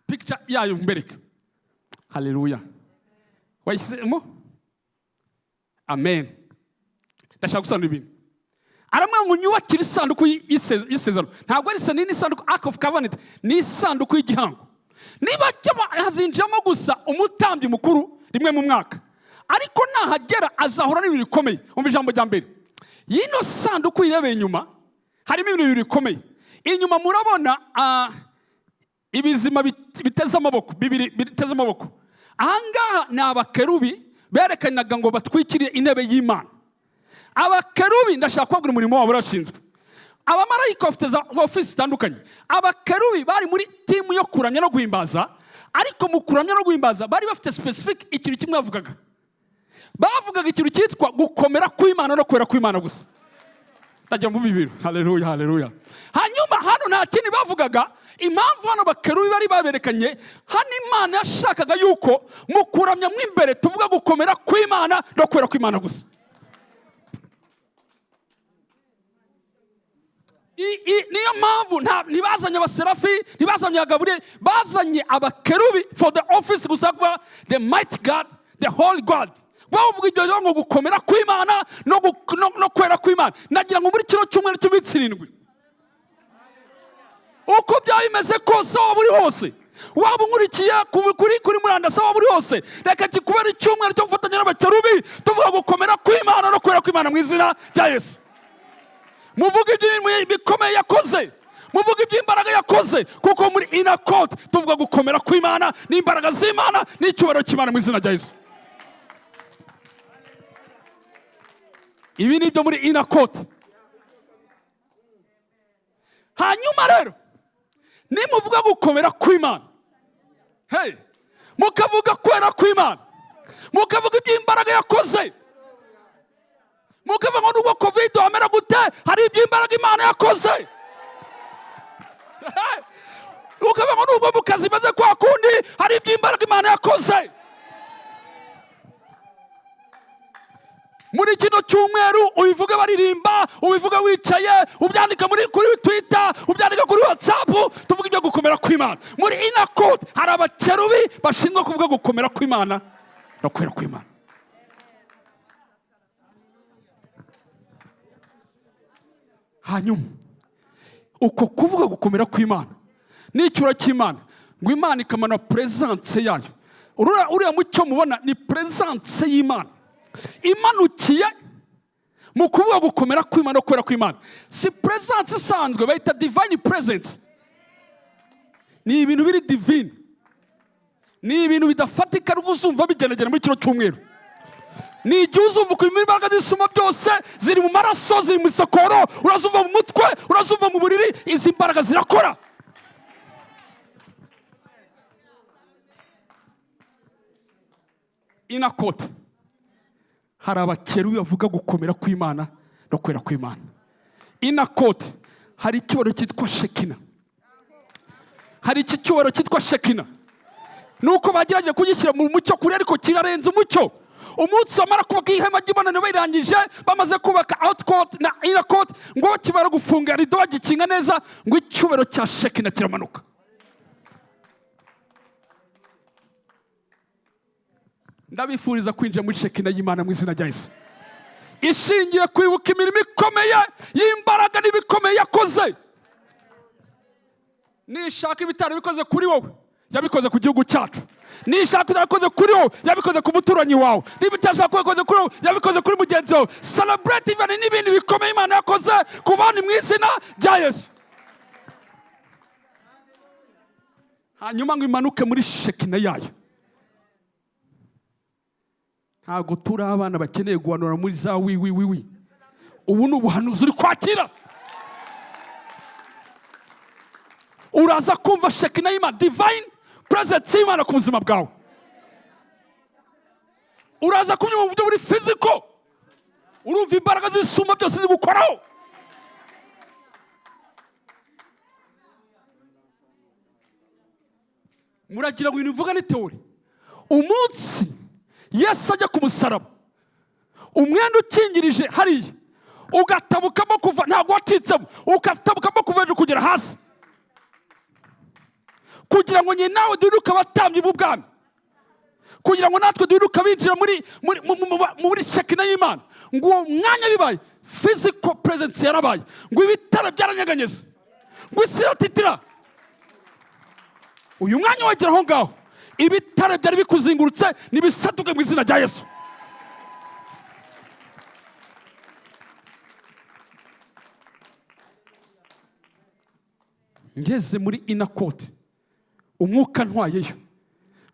picture yayo mbereka. Haleluya! Wayisemo? Amen. Ndashaka gusobanura ibintu. Aramubwira ngo: "Nyubakire isanduku y'isezerano." Ntabwo ari ni isanduku, Ark of Covenant, ni isanduku y'igihango. Niba hazinjiramo gusa umutambyi mukuru rimwe mu mwaka, ariko nahagera azahura n'ibintu bikomeye. Umva ijambo rya mbere y'ino sanduku yirebeye inyuma, harimo ibintu bibiri bikomeye. Inyuma murabona ibizima biteze amaboko bibiri, biteze amaboko. Ahangaha ni abakerubi. Berekanaga ngo batwikiriye intebe y'Imana. Abakerubi, ndashaka kubabwira umurimo wabo urashinzwe. Abamarayika bafite za ofisi zitandukanye. Abakerubi bari muri team yo kuramya no guhimbaza, ariko mu kuramya no guhimbaza bari bafite specific ikintu kimwe bavugaga. Bavugaga ikintu cyitwa gukomera kw'Imana no kwera kw'Imana gusa. Ndajya mu bibiri. Haleluya, haleluya. Hanyuma hano nta kindi bavugaga. Impamvu hano bakerubi bari baberekanye hano, Imana yashakaga yuko mu kuramya mo imbere tuvuga gukomera kw'Imana no kwera kw'Imana gusa. Niyo mpamvu ntibazanye abaserafi, ntibazanye Gaburiyeli, bazanye abakerubi for the office gusa, kuba the mighty God, the holy God. Bavuga ibyo rero ngo gukomera kw'Imana no kwera kw'Imana. Nagira ngo muri kino cyumweru cy'iminsi 7, uko byaba bimeze kose, waba uri hose, waba unkurikiye kuri murandasi, waba uri hose, reka kikubere icyumweru cyo gufatanya n'abakerubi tuvuga gukomera kw'Imana no kwera kw'Imana mu izina rya Yesu. Muvuga iby'imirimo bikomeye yakoze, muvuga iby'imbaraga yakoze, kuko muri inner court tuvuga gukomera kw'Imana n'imbaraga z'Imana n'icyubahiro cy'Imana mu izina rya Yesu. Ibi ni ibyo muri inner court. Hanyuma rero nimuvuga gukomera kw'Imana, hey, mukavuga kwera kw'Imana, mukavuga iby'imbaraga yakoze, mukavuga ngo nubwo COVID wamera gute, hari iby'imbaraga Imana yakoze, ukavuga ngo nubwo mu kazi imeze kwa kundi, hari iby'imbaraga Imana yakoze. Muri kino cyumweru ubivuge baririmba, ubivuge wicaye, ubyandika kuri Twitter, ubyandika kuri WhatsApp. Tuvuga ibyo gukomera kw'Imana. Muri inner court hari abakerubi bashinzwe kuvuga gukomera kw'Imana no kwera kw'Imana. Hanyuma uko kuvuga gukomera kw'Imana n'icyubahiro cy'Imana, ngo Imana ikamanura presence yayo. Uriya mucyo mubona ni presence y'Imana imanukiye mu kuvuga gukomera kw'Imana no kwera kw'Imana. Si presence isanzwe, bayita divine presence. Ni ibintu biri divine, ni ibintu bidafatika rwose. Uzumva bigendagenda muri kino cyumweru, ni igihe uzumva ukuntu imbaraga z'isumba byose ziri mu maraso, ziri mu isokoro. Urazumva mu mutwe, urazumva mu buriri. Izi mbaraga zirakora. Inner court hari abakerubi bavuga gukomera kw'Imana no kwera kw'Imana. Inner court hari icyubahiro cyitwa Shekina. Hari iki cyubahiro cyitwa Shekina, nuko bagerageje kugishyira mu mucyo kure, ariko kirarenze umucyo. Umunsi bamara kubaka ihema ry'ibonaniro, bayirangije, bamaze kubaka outer court na inner court, ngo bakimara gufunga rido, bagikinga neza, ngo icyubahiro cya Shekina kiramanuka. Ndabifuriza kwinjira muri Shekina y'Imana mu izina rya Yesu, ishingiye kwibuka imirimo ikomeye y'imbaraga n'ibikomeye yakoze. Nishaka ibitaro bikoze kuri wowe, yabikoze ku gihugu cyacu. Nishaka ibikoze kuri wowe, yabikoze ku muturanyi wawe. Niba itashaka kubikoze kuri wowe, yabikoze kuri mugenzi wawe. Celebrate even n'ibindi bikomeye Imana yakoze ku bandi mu izina rya Yesu. Hanyuma ngo imanuke muri Shekina yayo. Ntabwo turi abana bakeneye guhanura muri za wi wi wi wi. Ubu ni ubuhanuzi uri kwakira. Uraza kumva Shekina y'Imana, divine presence y'Imana ku buzima bwawe. Uraza kubyumva mu buryo buri physical. Urumva imbaraga z'isumba byose zigukoraho. Muragira ngo ibintu bivuga ni théorie. Umunsi Yesu ajya ku musaraba, umwenda ukingirije hariya ugatabukamo kuva, ntabwo wacitsemo, ugatabukamo kuva hejuru kugera hasi, kugira ngo njye nawe duhinduke abatambyi b'ubwami, kugira ngo natwe duhinduke abinjira muri Shekina y'Imana. Ngo uwo mwanya bibaye, physical presence yarabaye, ngo ibitara byaranyeganyeze, ngo isi iratitira. Uyu mwanya wagera aho ngaho, ibitare byari bikuzingurutse nibisatuke mu izina rya Yesu. Ngeze muri inner court, umwuka ntwayeyo,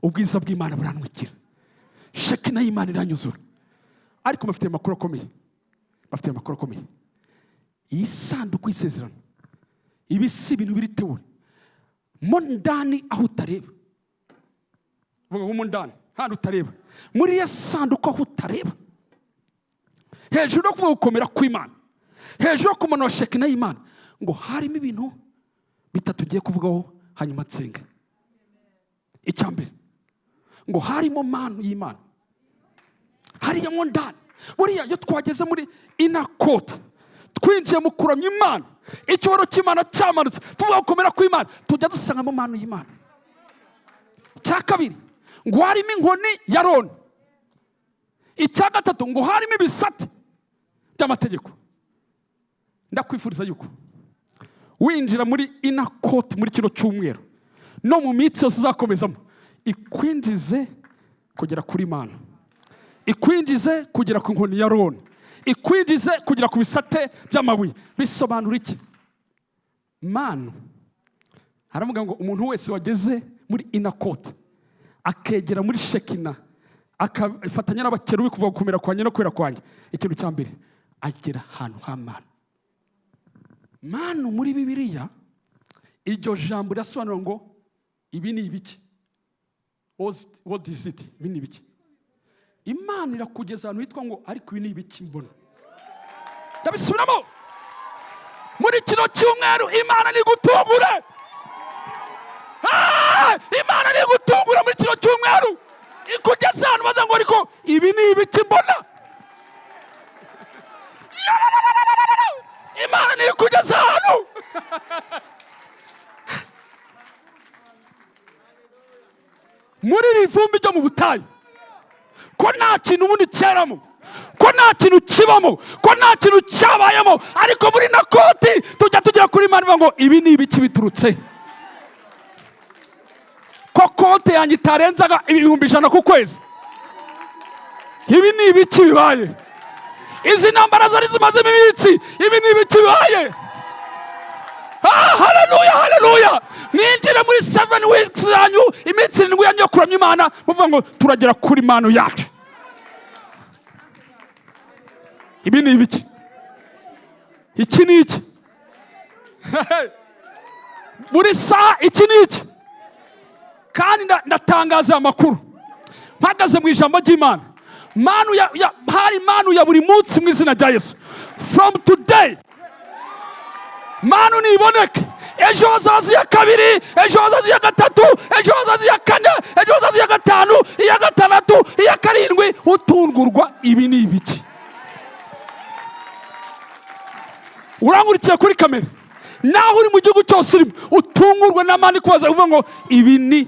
ubwiza bw'Imana burantwikira. Shekina y'Imana irantwikira. Shekina y'Imana iranyuzura. Ariko bafite amakuru akomeye, bafite amakuru akomeye. Iyi sanduku y'isezerano, ibi si ibintu biri théorie. Mo ndani aho utareba, vuga ngo mo ndani handi utareba, muri iyo sanduku aho utareba, hejuru yo kuvuga gukomera kw'Imana, hejuru yo kumanura Shekina y'Imana, ngo harimo ibintu bitatu tugiye kuvugaho, hanyuma nsenga. Icya mbere, ngo harimo manu y'Imana hariya mo ndani. Buriya iyo twageze muri inner court, twinjiye mu kuramya Imana, icyubahiro cy'Imana cyamanutse, tuvuga gukomera kw'Imana, tujya dusangamo manu y'Imana. Icya kabiri, ngo harimo inkoni ya Aroni. Icya gatatu, ngo harimo ibisate by'amategeko. Ndakwifuriza yuko winjira muri inner court muri kino cyumweru no mu minsi yose uzakomezamo, ikwinjize kugera kuri manu, ikwinjize kugera ku nkoni ya Aroni, ikwinjize kugera ku bisate by'amabuye. Bisobanura iki? Manu haravuga ngo umuntu wese wageze muri inner court, akegera muri Shekina, akafatanya n'abakerubi kuva gukomera kwanjye no kwera kwanjye, ikintu cya mbere agera ahantu ha manu. Manu muri Bibiliya, iryo jambo rirasobanura ngo ibi ni ibiki? What is it? Ibi ni ibiki? Imana irakugeza ahantu hitwa ngo ariko ibi ni ibiki mbona? Ndabisubiramo: muri kino cyumweru Imana nigutungure. Ah! Imana nigutungure muri kino cyumweru, ikugeza ahantu baza ngo ariko ibi ni ibiki mbona? Yararararara! Imana nikugeza ahantu muri iri vumbi ryo mu butayu, ko nta kintu ubundi cyeramo, ko nta kintu kibamo, ko nta kintu cyabayemo, ariko muri inner court tujya tugera kuri Imana ivuga ngo ibi ni ibiki biturutse? Ko konti yanjye itarenzaga 100,000 ku kwezi, ibi ni ibiki bibaye? Izi ntambara zari zimazemo iminsi, ibi ni ibiki bibaye? Ah, haleluya, haleluya! Mwinjire muri 7 weeks yanyu, iminsi 7 yanyu yo kuramya Imana, muvuga ngo turagera kuri manu yacu. Ibi ni ibiki? Iki ni iki? Buri saha iki ni iki? Kandi ndatangaza aya makuru mpagaze mu ijambo ry'Imana. Manu hari manu ya buri munsi mu izina rya Yesu. From today, manu niboneke. Ejo hazaza iya kabiri, ejo hazaza iya gatatu, ejo hazaza iya kane, ejo hazaza iya gatanu, iya gatandatu, iya karindwi, utungurwa ibi ni ibiki? Urankurikiye kuri kamera, naho uri mu gihugu cyose urimo, utungurwe na manu ikubaza uvuga ngo ibi ni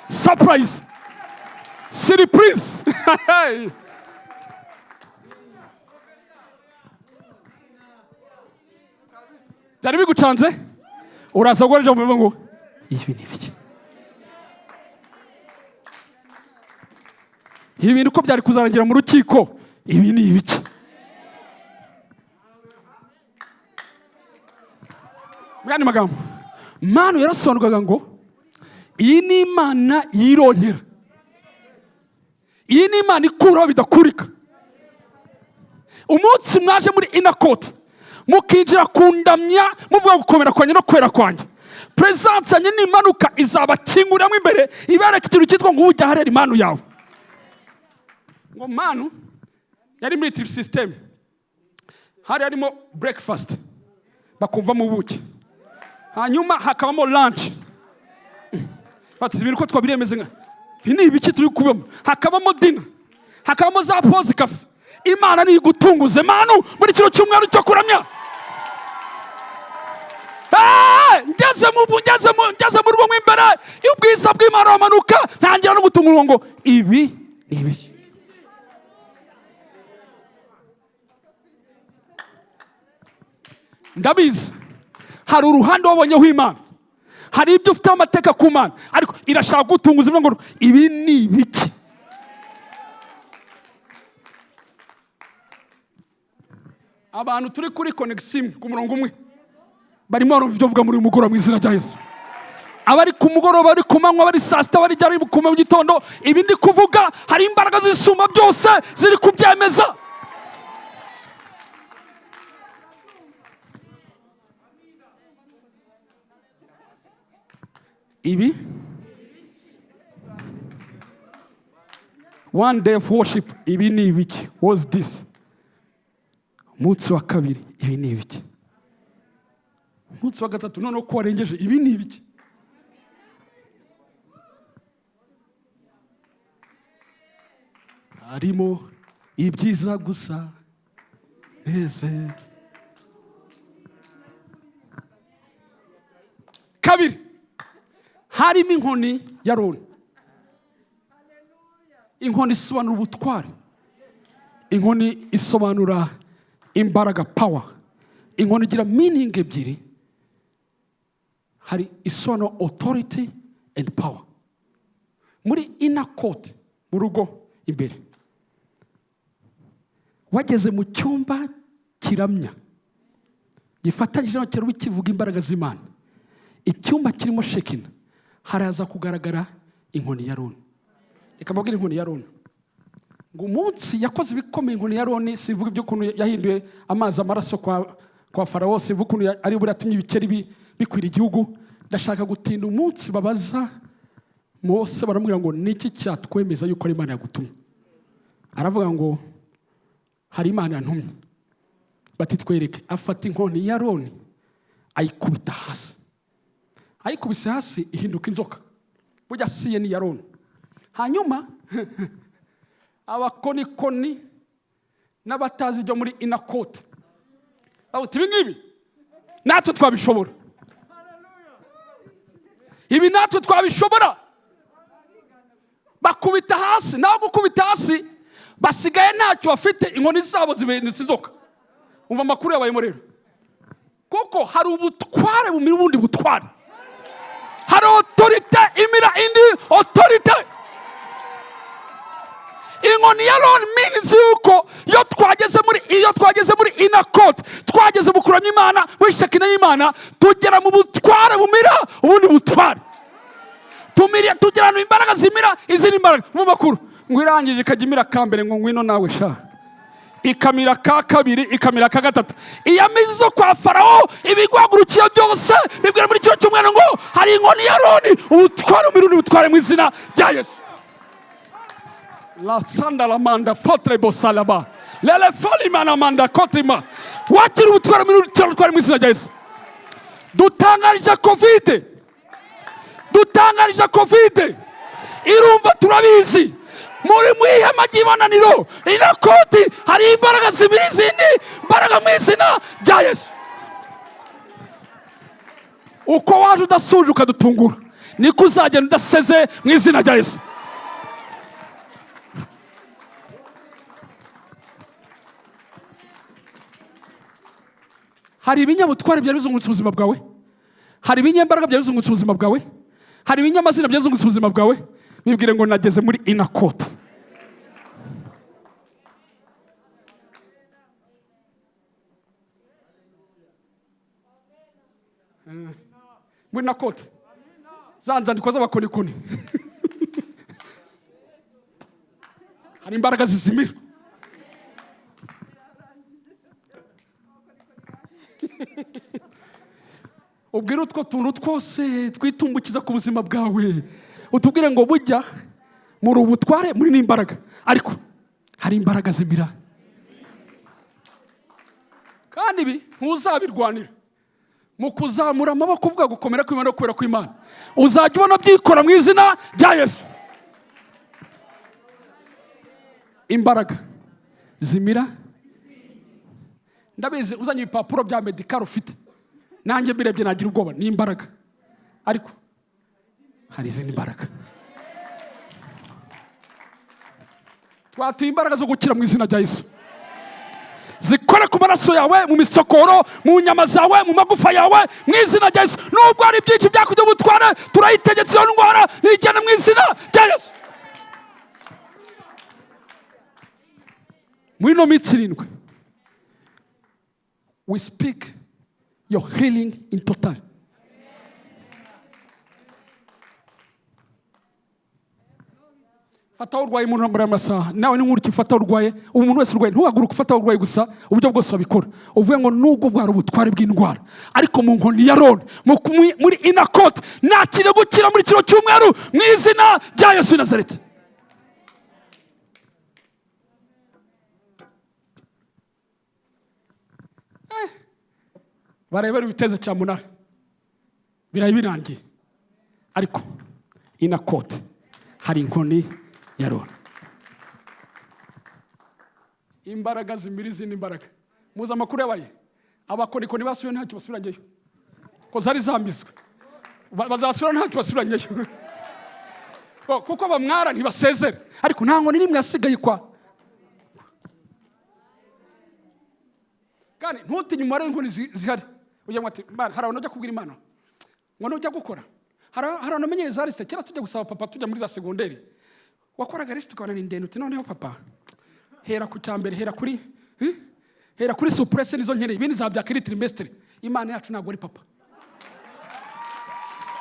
surprise, surprise. Byari bigucanze, uraza gukora ijambo rivuga ngo ibi ni ibiki? Ibi bintu uko byari kuzarangira mu rukiko, ibi ni ibiki? Mu yandi magambo, manu yarasobanurwaga ngo iyi ni Imana yirongera, iyi ni Imana ikuraho bidakurika. Umunsi mwaje muri inner court, mukinjira kundamya, muvuga gukomera kwanjye no kwera kwanjye, presence yanjye nimanuka izabakinguramo imbere, ibereka ikintu cyitwa ngo ujya harera impano yawe. Ngo manu yari muri trip system, hari harimo breakfast bakumvamo ubuki, hanyuma hakabamo lunch, bati ibintu ko twabiremeze nka ibi ni ibiki turi kubamo, hakabamo dinner, hakabamo za pause café. Imana nigutunguze manu muri kino cyumweru cyo kuramya. Ngeze mu rugo mo imbere, ubwiza bw'Imana buramanuka, ntangira no gutungurwa ngo ibi ni ibiki? Ndabizi hari uruhande wabonyeho Imana, hari ibyo ufiteho amateka ku Mana, ariko irashaka gutunguza ivuga ngo ibi ni ibiki? Abantu turi kuri connection ku murongo umwe barimo barumva ibyo mvuga muri uyu mugoroba mu izina rya Yesu. Abari ku mugoroba, bari ku manywa, bari saa sita, bari ryari ku mu gitondo, ibi ndi kuvuga hari imbaraga zisumba byose ziri kubyemeza. Ibi one day of worship, ibi ni ibiki? Was this umunsi wa kabiri, ibi ni ibiki? Umunsi wa gatatu noneho ko warengeje, ibi ni ibiki? Harimo ibyiza gusa neze. Kabiri, harimo inkoni ya Aroni. Inkoni isobanura ubutware, inkoni isobanura imbaraga, power. Inkoni igira meaning ebyiri, hari isobanura authority and power. Muri inner court, mu rugo imbere, wageze mu cyumba kiramya gifatanyije n'abakerubi kivuga imbaraga z'Imana, icyumba kirimo Shekina, haraza kugaragara inkoni ya Aroni. Reka mbabwire inkoni ya Aroni. Ngo umunsi yakoze ibikomeye inkoni ya Aroni, sivuga iby'ukuntu yahinduye amazi amaraso kwa Farawo, sivuga ukuntu ari buriya yatumye ibikeri bikwira igihugu. Ndashaka gutinda umunsi babaza Mose, baramubwira ngo niki cyatwemeza yuko ari Imana yagutumye? Aravuga ngo hari Imana yantumye. Bati twereke. Afata inkoni ya Aroni ayikubita hasi, ayikubise hasi ihinduka inzoka. Burya siye ni iya Aroni. Hanyuma abakonikoni n'abatazi ibyo muri inner court bavuga ibi ngibi natwe twabishobora, ibi natwe twabishobora. Bakubita hasi, naho gukubita hasi basigaye ntacyo bafite, inkoni zabo zibendetse inzoka. Umva amakuru yabayemo rero, kuko hari ubutware bumira ubundi butware, hari autorité imira indi autorité. Inkoni ya Aroni means yuko iyo twageze muri inner court, twageze mu kuramya Imana, muri Shekina y'Imana, tugera mu butware bumira ubundi butware. Tugera ahantu imbaraga zimira izindi mbaraga. Mu makuru ngo irangije ikajya imira ka mbere, ngo ngwino nawe sha, ikamira ka kabiri, ikamira ka gatatu. Iyamizi zo kwa Farawo, ibiguhagurukiye byose bibwira muri kino cyumweru ngo hari inkoni ya Aroni, ubutware umira ubundi butware mu izina rya Yesu. La sanda la manda fotre bosalaba lele folimana manda kotrima. Wakira ubutware muri ubutware mu izina rya Yesu. Dutangarije COVID, dutangarije COVID, irumva turabizi. Muri mu ihema ry'ibonaniro, inner court, hari imbaraga zibiri, izindi mbaraga mu izina rya Yesu. Uko waje udasuje ukadutungura, niko uzagenda udaseze mu izina rya Yesu. Hari ibinyabutware byari bizungurutse ubuzima bwawe, hari ibinyembaraga byari bizungurutse ubuzima bwawe, hari ibinyamazina byari bizungurutse ubuzima bwawe. Bibwire ngo nageze muri inner court. Muri inner court, za nzandiko z'abakonikoni, hari imbaraga zizimira. Ubwire utwo tuntu twose twitumbukiza ku buzima bwawe, utubwire ngo bujya muri ubutware, muri n'imbaraga, ariko hari imbaraga zimira. Kandi ibi ntuzabirwanira mu kuzamura amaboko uvuga gukomera kw'Imana no kubera kw'Imana. Uzajya ubona byikora mu izina rya Yesu. Imbaraga zimira. Ndabizi uzanye ibipapuro bya medical ufite, nanjye mbirebye nagira ubwoba. Ni imbaraga, ariko hari izindi mbaraga. Twatuye imbaraga zo gukira mu izina rya Yesu, zikore ku maraso yawe, mu misokoro, mu nyama zawe, mu magufa yawe, mu izina rya Yesu. Nubwo hari byinshi byakujya ubutware, turayitegetse iyo ndwara nigena mu izina rya Yesu. Muri ino minsi 7, we speak your healing in total. Fata aho urwaye muri aya masaha. Nawe ni nk'uruki, ufata aho urwaye. Umuntu wese urwaye, ntuhaguruke ufata aho urwaye gusa, uburyo bwose wabikora uvuge ngo nubwo bwari ubutware bw'indwara, ariko mu nkoni ya Aroni, muri inner court, nakire gukira muri kino cyumweru mu izina rya Yesu w'i Nazareti. Baraye bari biteze cyamunara, biraye birangiye, ariko inner court hari inkoni ya Aroni, imbaraga zimira izindi mbaraga. Muzi amakuru yabaye, abakonikoni basubiye, ntacyo basubiranyeyo ko zari zamizwe. Bazasubira ntacyo basubiranyeyo. Kuko bamwara ntibasezera, ariko nta nkoni n'imwe yasigaye kwa. Kandi ntutinye umubare w'inkoni zihari. Ujya ngo ati: "Mana," hari abantu ujya kubwira Imana ngo nujya gukora, hari abantu bamenyereza lisite. Kera tujya gusaba papa, tujya muri za segonderi, wakoraga lisite ukabona ni ndende, uti: "Noneho papa, hera ku cya mbere, hera kuri, hera kuri souplesse, nizo nkeneye, ibindi nzabyaka iri trimestre." Imana yacu ntabwo ari papa,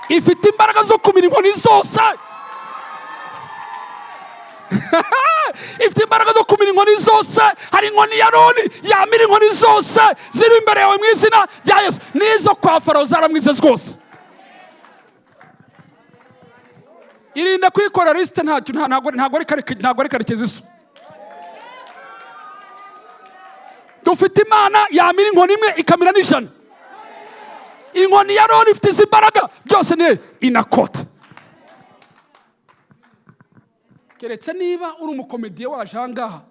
ifite imbaraga zo kumira inkoni zose, ifite imbaraga zo kumira inkoni zose. Hari inkoni ya Aroni yamira inkoni zose ziri imbere yawe mu izina rya Yesu. N'izo kwa Farawo zaramwize rwose. Irinde kwikorera lisite, ntacyo ntabwo ari karekezi iso. Dufite Imana yamira inkoni imwe ikamira n'ijana. Inkoni ya Aroni ifite izi mbaraga byose, ni inner court. Keretse niba uri umukomediye waje ahangaha,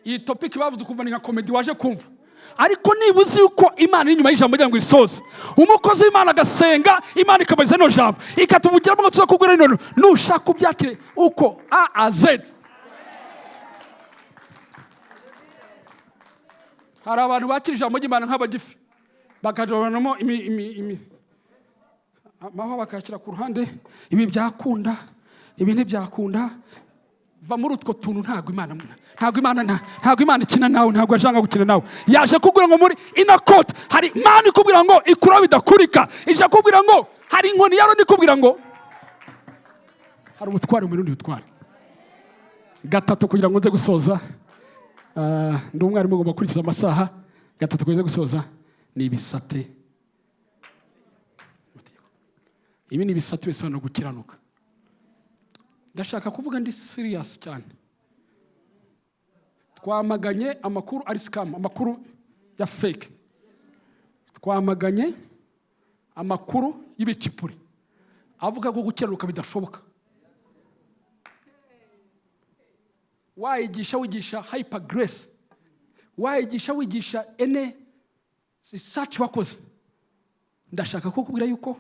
iyi topic bavuze ukumva ni nka comedy waje kumva. Ariko niba uzi yuko Imana iri inyuma y'ijambo kugira ngo irisoze, umukozi w'Imana agasenga, Imana ikabaza rino jambo, ikatuvugiramo ngo tuzakubwira rino, nushaka ubyakire uko A a Z. Hari abantu bakira ijambo ry'Imana nk'abagifi, bakajobanamo imi amahwa, bakayashyira ku ruhande: ibi byakunda, ibi ntibyakunda. Va muri utwo tuntu. Ntabwo Imana ikina nawe, ntabwo yashaka gukina nawe. Yaje kubwira ngo muri inner court hari Imana ikubwira ngo ikura bidakurika. Ije kubwira ngo hari inkoni ya Aroni ikubwira ngo hari ubutware mu rundi butware. Gatatu kugira ngo nze gusoza. Ndi umwarimu, ugomba gukurikiza amasaha. Gatatu kugira gusoza ni ibisate. Ibi ni ibisate bisobanura gukiranuka. Ndashaka kuvuga ndi serious cyane. Twamaganye amakuru ari scam, amakuru ya fake. Twamaganye amakuru y'ibicipuri avuga ko gukiranuka bidashoboka. Wayigisha wigisha hyper grace, wayigisha wigisha ene research wakoze, ndashaka kukubwira yuko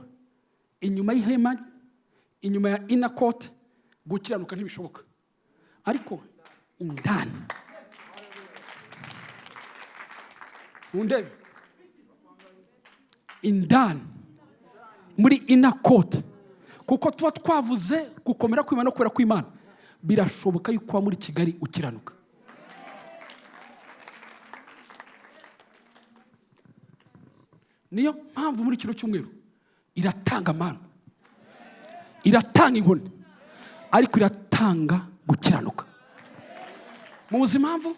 inyuma y'ihema, inyuma ya inner court, gukiranuka ntibishoboka. Ariko indani, mundebe, indani muri inner court, kuko tuba twavuze gukomera kw'Imana no kwera kw'Imana, birashoboka yuko uba muri Kigali ukiranuka. Niyo mpamvu muri kino cyumweru iratanga amana, iratanga inkoni, ariko iratanga gukiranuka. Muzi impamvu?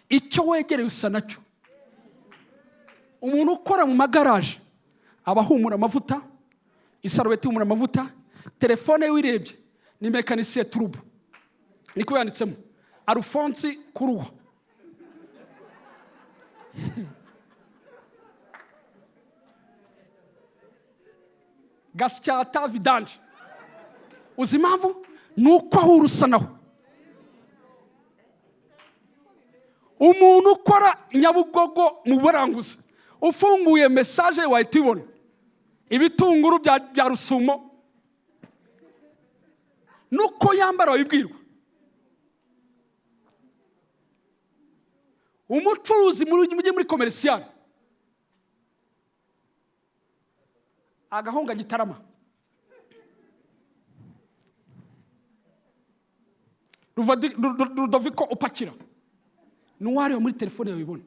Icyo wegereye usa nacyo. Umuntu ukora mu magaraje aba ahumura amavuta, isarubeti ihumura amavuta. Telefone ye wirebye ni mécanicien turubu, niko yanditsemo, Arufonsi Kuruwa. Gasyata vidange. Uzi impamvu? Ni uko ahura usa naho. Umuntu ukora Nyabugogo mu buranguzi, ufunguye message wahita ubibona, ibitunguru bya Rusumo, nuko yambara wabibwirwa. Umucuruzi mujye muri commercial, agahunga Gitarama. Rudoviko upakira, nuwareba muri telefone yawe ubibona.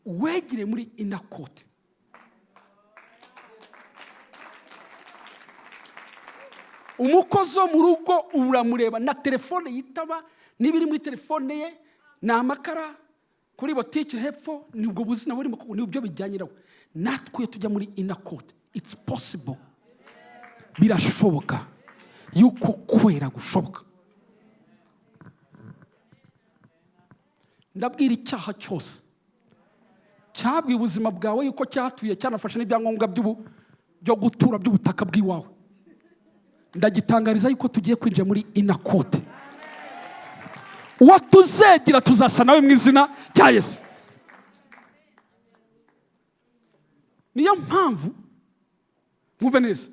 Wegereye muri inner court, Umukozi wo mu rugo uramureba na telefone yitaba, n'ibiri muri telefone ye ni amakara kuri botike hepfo, ni ubwo buzima burimo, ni byo bijyanye nawe. Natwe iyo tujya muri inner court, it's possible, birashoboka yuko kwera gushoboka. Ndabwira icyaha cyose cyabwiye ubuzima bwawe yuko cyatuye, cyanafashe n'ibyangombwa byo gutura by'ubutaka bw'iwawe, ndagitangariza yuko tugiye kwinjira muri inner court. Uwo tuzegira tuzasa nawe mu izina rya Yesu. Niyo mpamvu mwumve neza,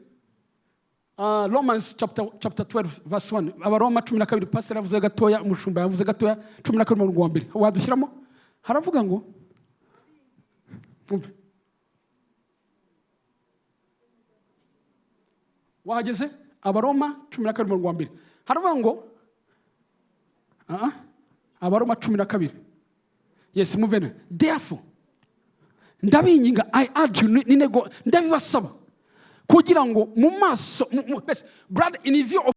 Romans chapter 12 verse 1, Abaroma 12, pastor yavuze gatoya, umushumba yavuze gatoya, 12 umurongo wa mbere wadushyiramo, haravuga ngo mwumve, wahageze? Abaroma 12 umurongo wa mbere haravuga ngo Abaroma 12, yes, mwumve neza. Therefore ndabinginga, I urge you, ninego ndabibasaba kugira ngo mu maso, mbese, brother, in view of